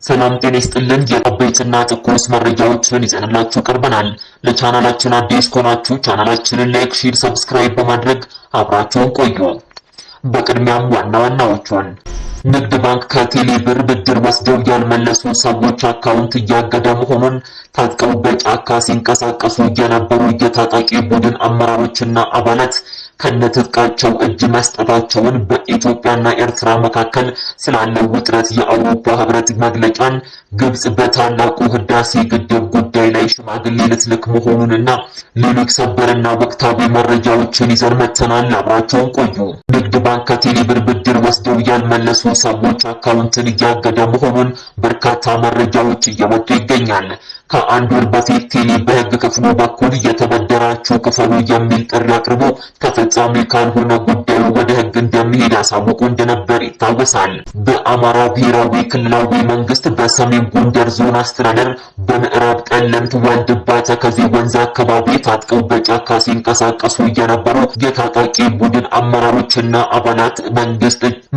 ሰላም ጤና ይስጥልን። የአበይትና ትኩስ መረጃዎችን ይዘንላችሁ ቀርበናል። ለቻናላችን አዲስ ከሆናችሁ ቻናላችንን like፣ share፣ subscribe በማድረግ አብራችሁን ቆዩ። በቅድሚያም ዋና ዋናዎቹን፦ ንግድ ባንክ ከቴሌ ብር ብድር ወስደው ያልመለሱ ሰዎች አካውንት እያገደ መሆኑን፣ ታጥቀው በጫካ ሲንቀሳቀሱ የነበሩ የታጣቂ ቡድን አመራሮችና አባላት ከነትጥቃቸው እጅ መስጠታቸውን፣ በኢትዮጵያና ኤርትራ መካከል ስላለው ውጥረት የአውሮፓ ህብረት መግለጫን፣ ግብጽ በታላቁ ህዳሴ ግድብ ጉዳይ ላይ ሽማግሌ ልትልክ መሆኑንና ሌሎች ሰበርና ወቅታዊ መረጃዎችን ይዘን መጥተናል። አብራችሁን ቆዩ። ንግድ ባንክ ከቴሌ ብር ብድር ወስደው ያልመለሱ ሰዎች አካውንትን እያገደ መሆኑን በርካታ መረጃዎች እየወጡ ይገኛል። ከአንድ ወር በፊት ቴሌ በህግ ክፍሉ በኩል የተበደራችሁ ክፈሉ የሚል ጥሪ አቅርቦ ተፈጻሚ ካልሆነ ጉዳዩ ወደ ህግ እንደሚሄድ አሳውቆ እንደነበር ይታወሳል። በአማራ ብሔራዊ ክልላዊ መንግስት በሰሜን ጎንደር ዞን አስተዳደር በምዕራብ ጠለምት ዋልድባ ተከዜ ወንዝ አካባቢ ታጥቀው በጫካ ሲንቀሳቀሱ የነበሩ የታጣቂ ቡድን አመራሮችና አባላት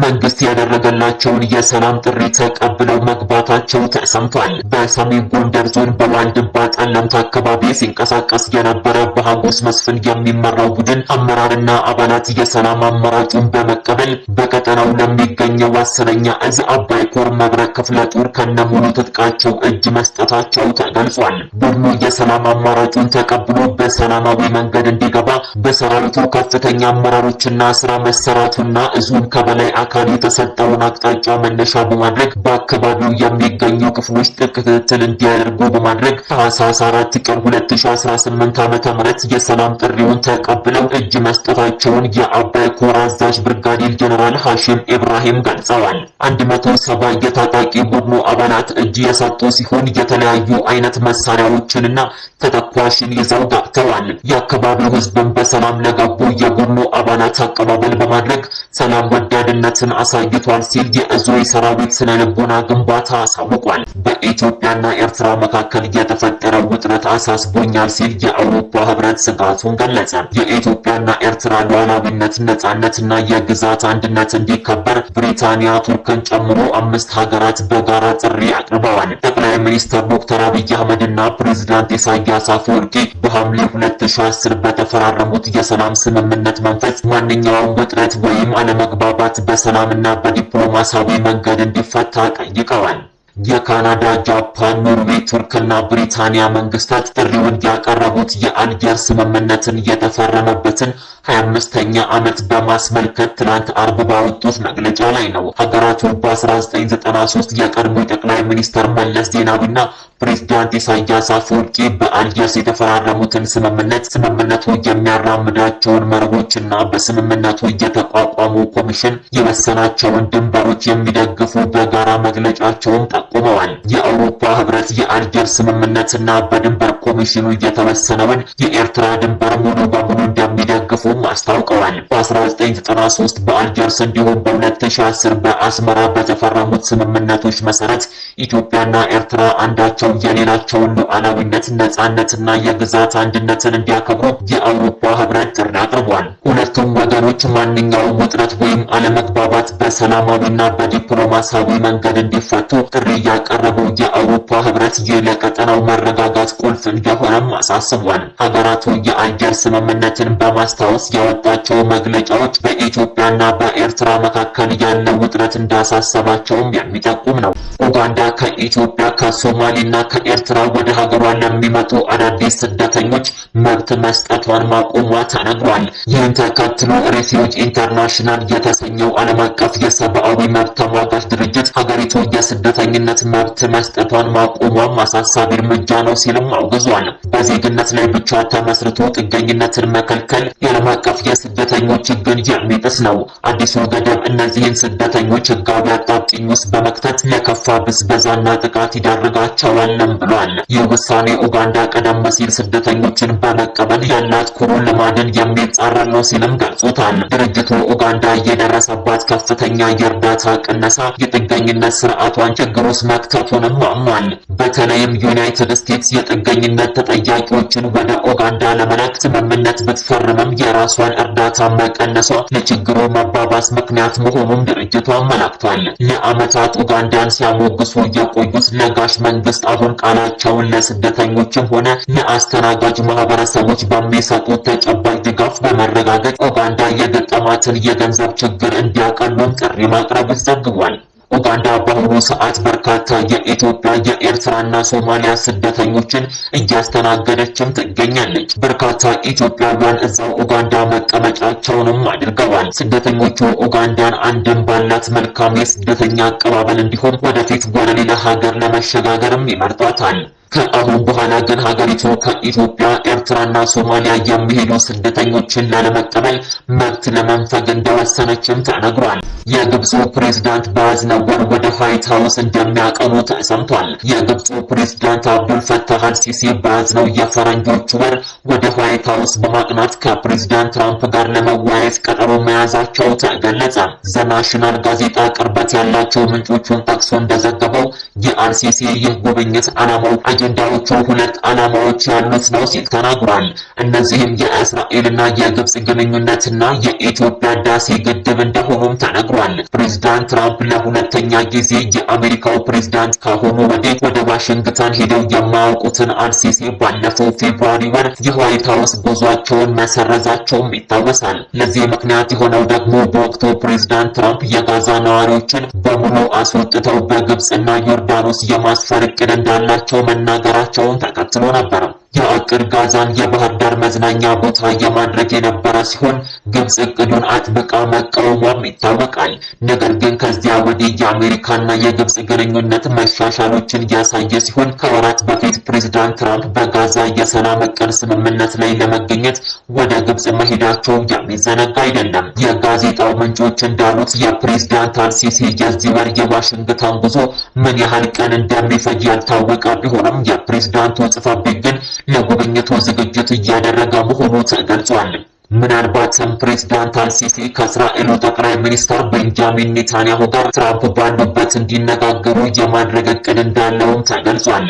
መንግስት ያደረገላቸውን የሰላም ጥሪ ተቀብለው መግባታቸው ተሰምቷል። በሰሜን ጎንደር ዞን በዋልድባ ጠለምት አካባቢ ሲንቀሳቀስ የነበረ በሀጎስ መስፍን የሚመራው ቡድን አመራርና አባላት የሰላም አማራጩን በመቀበል በቀጠናው ለሚገኘው 10ኛ እዝ አባይ ኮር መብረቅ ክፍለ ጦር ከነሙሉ ትጥቃቸው እጅ መስጠታቸው ተገልጿል። ቡድኑ የሰላም አማራጩን ተቀብሎ በሰላማዊ መንገድ እንዲገባ በሰራዊቱ ከፍተኛ አመራሮችና ስራ መሰራቱና እዙን ከበላይ አካል የተሰጠውን አቅጣጫ መነሻ በማድረግ በአካባቢው የሚገኙ ክፍሎች ጥብቅ ክትትል እንዲያደርጉ በማድረግ ታህሳስ 4 ቀን 2018 ዓ.ም የሰላም ጥሪውን ተቀብለው እጅ መስጠታቸውን የአባይ ኮር አዛዥ ብርጋዴር ጀነራል ሐሺም ኢብራሂም ገልጸዋል። 170 የታጣቂ ቡድኑ አባላት እጅ የሰጡ ሲሆን የተለያዩ አይነት መሳሪያዎችንና ተተኳሽን ይዘው ገብተዋል። የአካባቢው ሕዝብን በሰላም ለገቡ የቡድኑ አባላት አቀባበል በማድረግ ሰላም ወዳድነትን አሳይቷል ሲል የእዙ የሰራዊት ስነ ልቦና ግንባታ አሳውቋል። በኢትዮጵያና ኤርትራ መካከል የተፈጠረው ውጥረት አሳስቦኛል ሲል የአውሮፓ ህብረት ስጋቱን ገለጸ። የኢትዮጵያና ኤርትራ ሉዓላዊነት፣ ነጻነትና የግዛት አንድነት እንዲከበር ብሪታንያ፣ ቱርክን ጨምሮ 5 ሀገራት በጋራ ጥሪ አቅርበዋል። ጠቅላይ ሚኒስትር ዶክተር አብይ አህመድና ፕሬዝዳንት ኢሳያስ አፈወርቂ በሐምሌ 2010 በተፈራረሙት የሰላም ስምምነት መንፈስ ማንኛውም ውጥረት ወይም አለመግባባት በሰላምና በዲፕሎማሲያዊ መንገድ እንዲፈታ ጠይቀዋል። የካናዳ፣ ጃፓን፣ ኖርዌይ፣ ቱርክና ብሪታንያ መንግስታት ጥሪውን ያቀረቡት የአልጀር ስምምነትን የተፈረመበትን 25ኛ ዓመት በማስመልከት ትናንት አርብ ባወጡት መግለጫ ላይ ነው። ሀገራቱ በ1993 የቀድሞ ጠቅላይ ሚኒስትር መለስ ዜናዊና ፕሬዝዳንት ኢሳያስ አፈወርቂ በአልጀርስ የተፈራረሙትን ስምምነት፣ ስምምነቱ የሚያራምዳቸውን መርሆችና በስምምነቱ የተቋቋመው ኮሚሽን የወሰናቸውን ድንበሮች የሚደግፉ በጋራ መግለጫቸውን ጠቁመዋል። የአውሮፓ ህብረት የአልጀርስ ስምምነትና በድንበር ኮሚሽኑ የተወሰነውን የኤርትራ ድንበር ሙሉ በሙሉ እንደሚደግፉም አስታውቀዋል። በ1993 በአልጀርስ እንዲሁም በ2010 በአስመራ በተፈረሙት ስምምነቶች መሰረት ኢትዮጵያና ኤርትራ አንዳቸው የሌላቸውን ሉዓላዊነት፣ ነጻነትና የግዛት አንድነትን እንዲያከብሩ የአውሮፓ ህብረት ጥሪ አቅርቧል። ሁለቱም ወገኖች ማንኛውም ውጥረት ወይም አለመግባባት በሰላማዊና በዲፕሎማሲያዊ መንገድ እንዲፈቱ ጥሪ ያቀረበው የአውሮፓ ህብረት ይህ ለቀጠናው መረጋጋት ቁልፍ እንደሆነም አሳስቧል። ሀገራቱ የአልጀርስ ስምምነትን በማስታወስ ያወጣቸው መግለጫዎች በኢትዮጵያና በኤርትራ መካከል ያለው ውጥረት እንዳሳሰባቸውም የሚጠቁም ነው። ኡጋንዳ ከኢትዮጵያ፣ ከሶማሌና ከኤርትራ ወደ ሀገሯ ለሚመጡ አዳዲስ ስደተኞች መብት መስጠቷን ማቆሟ ተነግሯል። ይህን ተከትሎ ሬፊውጅ ኢንተርናሽናል የተሰኘው ዓለም አቀፍ የሰብአዊ መብት ተሟጋች ድርጅት ሀገሪቱ የስደተኝነት መብት መስጠቷን ማቆሟም አሳሳቢ እርምጃ ነው ሲልም አውግዟል። በዜግነት ላይ ብቻ ተመስርቶ ጥገኝነትን መከልከል የዓለም አቀፍ የስደተኞች ሕግን የሚጥስ ነው። አዲሱ ገደብ እነዚህን ስደተኞች ሕጋዊ አጣብቂኝ ውስጥ በመክተት ለከፋ ብዝበዛና ጥቃት ይዳርጋቸዋልም ብሏል። ይህ ውሳኔ ኡጋንዳ ቀደም ሲል ስደተኞችን በመቀበል ያላት ኩሩ ልማድን የሚጻረር ነው ሲልም ገልጾታል። ድርጅቱ ኡጋንዳ የደረሰባት ከፍተኛ የእርዳታ ቅነሳ የጥገኝነት ስርዓቷን ችግር ውስጥ መክተቱንም አምኗል። በተለይም ዩናይትድ ስቴትስ የጥገኝነት ተጠያቂዎችን ወደ ኡጋንዳ ለመላክ ስምምነት ብትፈርምም የራሷ የራሷን እርዳታ መቀነሷ ለችግሩ መባባስ ምክንያት መሆኑን ድርጅቱ አመላክቷል። ለዓመታት ኡጋንዳን ሲያሞግሱ የቆዩት ለጋሽ መንግስት አሁን ቃላቸውን ለስደተኞችም ሆነ ለአስተናጋጅ ማህበረሰቦች በሚሰጡት ተጨባጭ ድጋፍ በመረጋገጥ ኡጋንዳ የገጠማትን የገንዘብ ችግር እንዲያቀሉም ጥሪ ማቅረቡ ተዘግቧል። ኡጋንዳ በአሁኑ ሰዓት በርካታ የኢትዮጵያ፣ የኤርትራና ሶማሊያ ስደተኞችን እያስተናገደችም ትገኛለች። በርካታ ኢትዮጵያውያን እዛው ኡጋንዳ መቀመጫቸውንም አድርገዋል። ስደተኞቹ ኡጋንዳን አንድም ባላት መልካም የስደተኛ አቀባበል እንዲሁም ወደፊት ወደ ሌላ ሀገር ለመሸጋገርም ይመርጧታል። ከአሁን በኋላ ግን ሀገሪቱ ከኢትዮጵያ፣ ኤርትራና ሶማሊያ የሚሄዱ ስደተኞችን ላለመቀበል መብት ለመንፈግ እንደወሰነችም ተነግሯል። የግብፁ ፕሬዝዳንት በያዝነው ወር ወደ ዋይት ሀውስ እንደሚያቀኑ ተሰምቷል። የግብፁ ፕሬዝዳንት አብዱል ፈታህ አልሲሲ በያዝነው የፈረንጆቹ ወር ወደ ዋይት ሀውስ በማቅናት ከፕሬዝዳንት ትራምፕ ጋር ለመወያየት ቀጠሮ መያዛቸው ተገለጸ። ዘ ናሽናል ጋዜጣ ቅርበት ያላቸው ምንጮቹን ጠቅሶ እንደዘገበው የአልሲሲ ይህ ጉብኝት ዓላማው አጀንዳዎቹ ሁለት ዓላማዎች ያሉት ነው ሲል ተናግሯል። እነዚህም የእስራኤልና የግብጽ ግንኙነትና የኢትዮጵያ ህዳሴ ግድብ እንደሆኑም ተነግሯል። ፕሬዝዳንት ትራምፕ ለሁለተኛ ጊዜ የአሜሪካው ፕሬዝዳንት ከሆኑ ወዲህ ወደ ዋሽንግተን ሄደው የማያውቁትን አልሲሲ ባለፈው February ወር የዋይት ሀውስ ጉዟቸውን መሰረዛቸውም ይታወሳል። ለዚህ ምክንያት የሆነው ደግሞ በወቅቱ ፕሬዝዳንት ትራምፕ የጋዛ ነዋሪዎችን በሙሉ አስወጥተው በግብጽና ዮርዳኖስ የማስፈር እቅድ እንዳላቸው መናገራቸውን ተከትሎ ነበር። የእቅድ ጋዛን የባህር ዳር መዝናኛ ቦታ የማድረግ የነበረ ሲሆን ግብጽ እቅዱን አጥብቃ መቃወሟም ይታወቃል። ነገር ግን ከዚያ ወዲህ የአሜሪካና የግብጽ ግንኙነት መሻሻሎችን ያሳየ ሲሆን ከወራት በፊት ፕሬዝዳንት ትራምፕ በጋዛ የሰላም እቅድ ስምምነት ላይ ለመገኘት ወደ ግብጽ መሄዳቸው የሚዘነጋ አይደለም። የጋዜጣው ምንጮች እንዳሉት የፕሬዝዳንት አልሲሲ የዚህ ወር የዋሽንግተን ጉዞ ምን ያህል ቀን እንደሚፈጅ ያልታወቀ ቢሆንም የፕሬዝዳንቱ ጽሕፈት ቤት ግን ለጉብኝቱ ዝግጅት እያደረገ መሆኑ ተገልጿል። ምናልባትም ፕሬዝዳንት አልሲሲ ከእስራኤሉ ጠቅላይ ሚኒስትር ቤንጃሚን ኔታንያሁ ጋር ትራምፕ ባሉበት እንዲነጋገሩ የማድረግ እቅድ እንዳለውም ተገልጿል።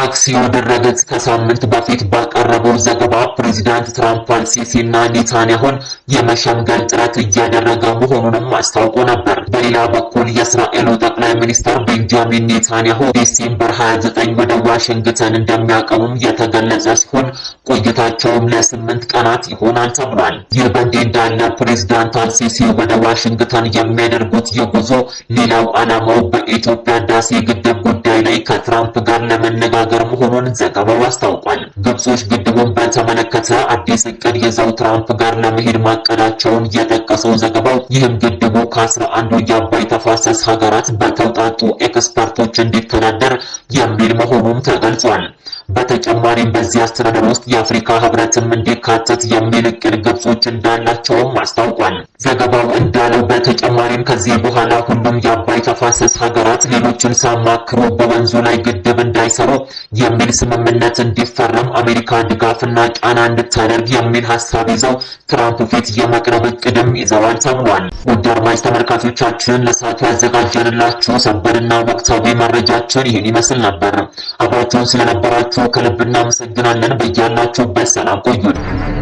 አክሲዮ ድረገጽ ከሳምንት በፊት ባቀረበው ዘገባ ፕሬዚዳንት ትራምፕ አልሲሲና ኔታንያሁን የመሸምገል ጥረት እያደረገ መሆኑንም አስታውቆ ነበር። በሌላ በኩል የእስራኤሉ ጠቅላይ ሚኒስትር ቤንጃሚን ኔታንያሁ December 29 ወደ ዋሽንግተን እንደሚያቀኑም የተገለጸ ሲሆን ቆይታቸውም ለ8 ቀናት ይሆናል ተብሏል። ይህ በእንዲህ እንዳለ ፕሬዚዳንት አልሲሲ ወደ ዋሽንግተን የሚያደርጉት የጉዞ ሌላው ዓላማው በኢትዮጵያ ህዳሴ ግድብ ጉዳይ ላይ ከትራምፕ ጋር ለመነጋገር መሆኑን ዘገባው አስታውቋል። ግብጾች ግድቡን በተመለከተ አዲስ እቅድ ይዘው ትራምፕ ጋር ለመሄድ ማቀዳቸውን የጠቀሰው ዘገባው ይህም ግድቡ ከ11ዱ የአባይ ተፋሰስ ሀገራት በተውጣጡ ኤክስፐርቶች እንዲተዳደር የሚል መሆኑም ተገልጿል። በተጨማሪም በዚህ አስተዳደር ውስጥ የአፍሪካ ህብረትም እንዲካተት የሚል እቅድ ግብጾች እንዳላቸውም አስታውቋል። ዘገባው እንዳለው በተጨማሪም ከዚህ በኋላ ሁሉም የአባይ ተፋሰስ ሀገራት ሌሎችን ሳማክሩ በወንዙ ላይ ግድብ እንዳይሰሩ የሚል ስምምነት እንዲፈረም አሜሪካ ድጋፍና ጫና እንድታደርግ የሚል ሀሳብ ይዘው ትራምፕ ፊት የመቅረብ እቅድም ይዘዋል ተብሏል። ውድ አድማጭ ተመልካቾቻችን ለሰዓቱ ያዘጋጀንላችሁ ሰበርና ወቅታዊ መረጃችን ይህን ይመስል ነበር። አብራችሁን ስለነበራችሁ ከልብ እናመሰግናለን። በያላችሁበት ሰላም ቆዩን።